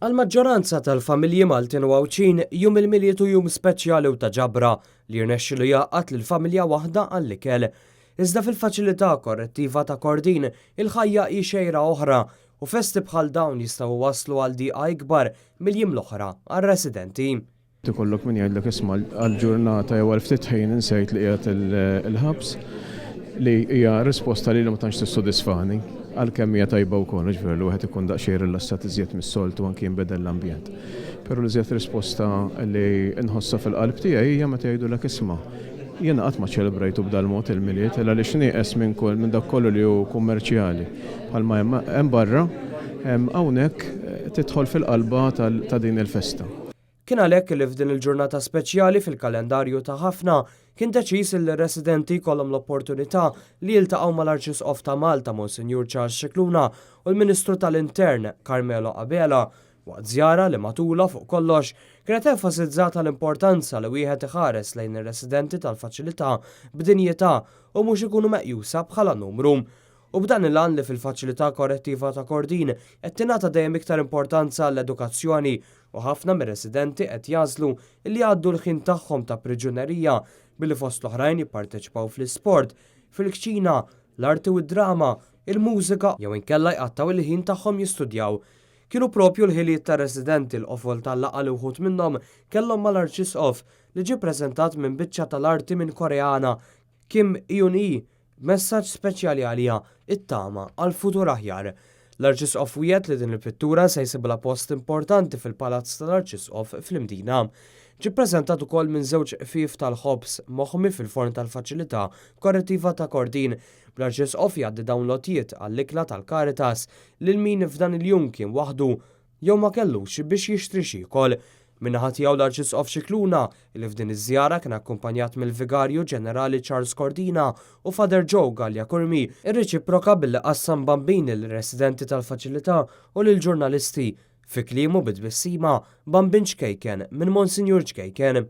Għall-maġġoranza tal-familji Maltin u Għawdxin, Jum il-Milied hu jum speċjali u ta' ġabra li jirnexxilu jgħaqqad lil familja waħda għall-ikel. Iżda fil-faċilità korrettiva ta' Kordin, il-ħajja hi xejra oħra u festi bħal dawn jistgħu iwasslu għal diqa ikbar mill-jiem l-oħra għar-residenti. Ikollok min jgħidlek isma' għal ġurnata jew għal ftit ħin insejt li qiegħed il-ħabs, li hija risposta li ma tantx tissodisfani, għalkemm hija tajba wkoll, jiġifieri li wieħed ikun daqsxejn rilassat iżjed mis-soltu anki jinbidel l-ambjent. Però l-iżjed risposta li nħossha fil-qalb tiegħi hija meta jgħidulek isma' jiena qatt ma ċċelebrajtu b'dal-mod il-Milied, għaliex nieqes minn kull minn dak kollu li hu kummerċjali bħalma hemm hemm barra, hawnhekk tidħol fil-qalba ta' din il-festa. Kien għalhekk li f'din il-ġurnata speċjali fil-kalendarju ta' ħafna, kien deċiż illi r-residenti jkollhom l-opportunità li jiltaqgħu mal-Arċisqof ta' Malta Monsinjur Charles Scicluna u l-Ministru tal-Intern Carmelo Abela waqt żjara li matulha fuq kollox kienet enfasizzata l-importanza li wieħed iħares lejn ir-residenti tal-faċilità b'dinjità u mhux ikunu meqjusa bħala numru. U b'dan il-għan li fil-Faċilità Korrettiva ta' Kordin qed tingħata dejjem iktar importanza għall-edukazzjoni u ħafna mir-residenti qed jagħżlu li jgħaddu l-ħin tagħhom ta' priġunerija billi fost l-oħrajn jipparteċipaw fl-isport, fil-kċina, l-arti u d-drama, il-mużika jew inkella jqattgħu il-ħin tagħhom jistudjaw. Kienu propju l-ħiliet tar-residenti l-qofol tal-laqgħa li wħud minnhom kellhom mal-Arċisqof li ġie ppreżentat minn biċċa tal-arti minn Koreana, Kim Eun-hee, B'messaġġ speċjali għaliha, it-tama għal futur aħjar. L-Arċisqof wiegħed li din il-pittura se jsibilha post importanti fil-Palazz tal-Arċisqof fl-Imdina. Ġie ppreżentat ukoll minn żewġ qfief tal-ħobż moħmi fil-forn tal-Faċilità Korrettiva ta' Kordin, bl-Arċisqof jgħaddi dawn l-għotjiet għall-ikla tal-Caritas lil min f'dan il-jum kien waħdu jew ma kellux biex jixtri x'jiekol. Min-naħa tiegħu l-Arċisqof Scicluna, li f'din iż-żjara kien akkumpanjat mill-Vigarju Ġenerali Charles Cordina u Father Joe Galea Curmi, irreċiproka billi qassam bambini lir-residenti tal-faċilità u lill-ġurnalisti. Fi kliemu bi tbissima, Bambin ċkejken minn Monsinjur Ċkejken.